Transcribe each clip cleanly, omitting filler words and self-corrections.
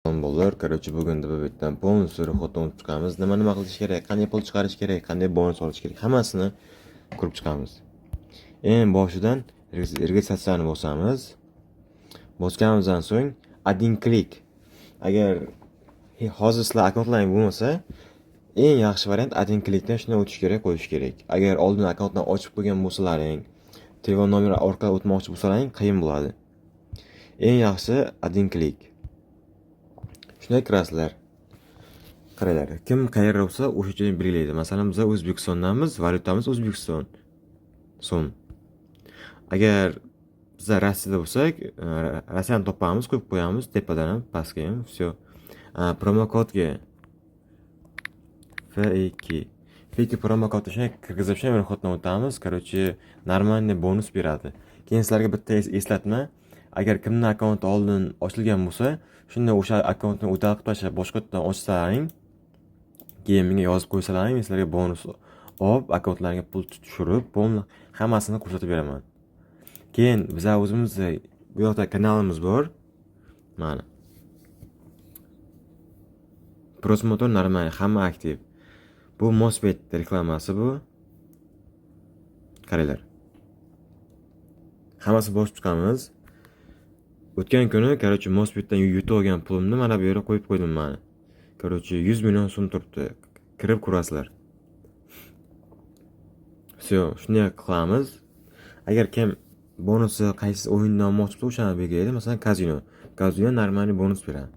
Bolalar, короче, bugun DBBetdan полностью ro'yxatdan o'tib chiqamiz. Nima nima qilish kerak, qanday pul chiqarish kerak, qanday bonus olish kerak, hammasini ko'rib chiqamiz. Eng boshidan registratsiyani bosamiz. Bosganimizdan so'ng один клик. Agar hozir sizlar akkauntlaring bo'lmasa, eng yaxshi variant один клик dan shundan o'tish kerak, qo'yish kerak. Agar oldin akkauntdan ochib qo'ygan bo'lsalaring, telefon nomeri orqali o'tmoqchi bo'lsalaring, qiyin bo'ladi. Eng yaxshisi один клик. Shunday kirasizlar. Qaranglar, kim qayerda bo'lsa, o'sha joyni belgilaydi. Masalan, biz O'zbekistondamiz, valyutamiz O'zbekiston so'm. Agar biza Rossiyada bo'lsak, Rossiyani topamiz, qo'yib qo'yamiz, tepadan ham, pastga ham, всё. Promokodga FIK. FIK promokodni shunday kirgizib, shunday ro'yxatdan o'tamiz. Короче, нормальный bonus beradi. Keyin sizlarga bitta eslatma. Agar kimni akkaunti oldin ochilgan bo'lsa, shunda o'sha akkauntni удалить qilib tashlab, boshqatdan ochsalaring, keyin menga yozib qo'ysalaring, men sizlarga bonus olib, akkauntlaringga pul tushirib, полный hammasini ko'rsatib beraman. Keyin biza o'zimizni bu yoqda kanalimiz bor. Mana. Просмотр нормальный, hamma aktiv. Bu Mosbet reklamasi bu. Qaranglar. Hammasini bosib chiqamiz. O'tgan kuni, короче, Mosbetdan yutib olgan pulimni mana bu yerga qo'yib qo'ydim mana. Короче, 100 million so'm turibdi. Kirib ko'rasizlar. Всё, shunday qilamiz. Agar kim bonusi qaysi o'yindan olmoqchi bo'lsa, o'shani belgilaydi. Masalan, kazino. Kazino нормальный bonus beradi.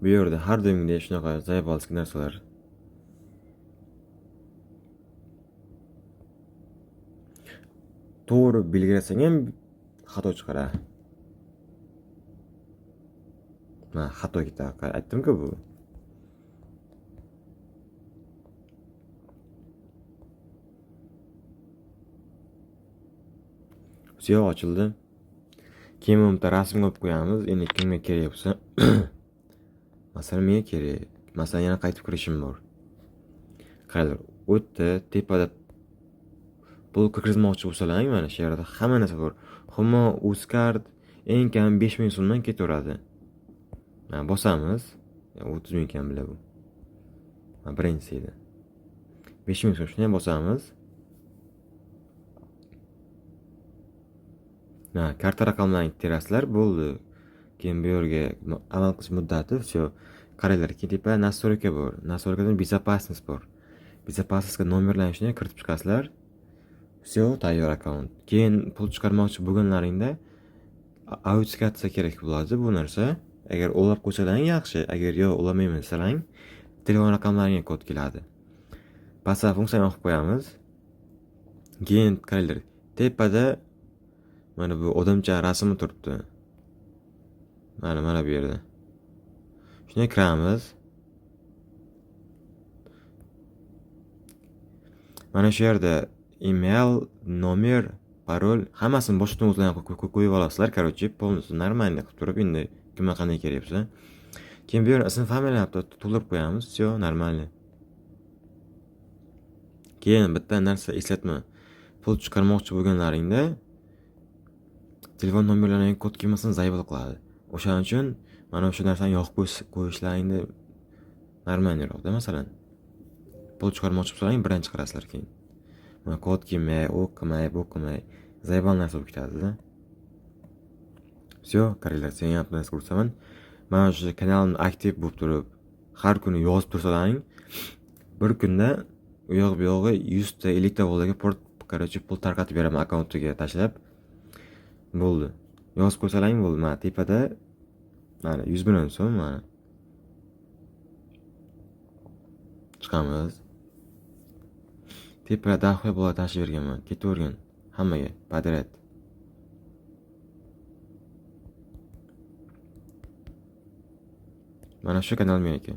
Bu yerda har doimgidek shunaqa заебалский narsalar. To'g'ri belgilasang ham xato chiqaradi. Mana, xato ketadi. Aytdim-ku bu. Всё, ochildi. Keyin buni bitta rasmga olib qo'yamiz. Endi kimga kerak bo'lsa, masalan, menga kerak. Masalan, yana qaytib kirishim bor. Qaranglar, o'tdi, tepada pul kirgizmoqchi bo'lsalaring, mana shu yerda hamma narsa bor. Humo, Uzcard eng kam 5000 so'mdan ketaveradi. Mana, bosamiz. 30 ming ekan bular bu. Mana, birinchisi edi. 5000 so'm, shuni ham bosamiz. Mana, karta raqamlarini terasizlar, bo'ldi. Keyin bu yerga amal qilish muddati, всё. Qaranglar, keyin tepada настройка bor. Настройка dan безопасность bor. Безопасность ga nomerlarni shunday kiritib chiqasizlar. Всё, tayyor akkaunt. Keyin pul chiqarmoqchi bo'lganlaringda autentikatsiya kerak bo'ladi bu narsa. Agar ulab qo'ysalaring yaxshi, agar yo'q, ulamayman desalaring, telefon raqamlaringga kod keladi. Pastda funksiyani yoqib qo'yamiz. Keyin qaranglar, tepada mana bu odamcha rasmi turibdi. Mana, mana bu yerda. Shunday kiramiz. Mana shu yerda email, nomer, parol hammasini boshqatdan o'zlaring qo'yib olasizlar. Короче, полностью нормальный qilib turib, endi kimga qanday kerak bo'lsa. Keyin bu yerga ism, familiyani to'ldirib qo'yamiz. Всё, нормально. Keyin bitta narsa eslatma. Pul chiqarmoqchi bo'lganlaringda telefon nomerlaringga kod kelmasin, заебал qiladi. O'shaning uchun mana shu narsani yoqib qo'yishlaringni нормальный roqda, masalan. Pul chiqarmoqchi bo'lsalaring, bilan chiqarasizlar keyin. Mana, kod kelmay, u qilmay, bu qilmay, заебал narsa bo'lib ketadi-da. Всё, qaranglar, sen ham narsa ko'rsataman. Mana shu kanalim aktiv bo'lib turib, har kuni yozib tursalaring, bir kunda u yoq bu yog'i 100 ta, 50 ta bolaga port, короче, pul tarqatib beraman akkauntiga tashlab. Bo'ldi. Yozib qo'ysalaring bo'ldi. Mana, tepada mana 100 million so'm mana. Chiqamiz. Tepada дохуя bola tashlab berganman. Ketavergan hammaga подряд. Mana shu kanal meniki.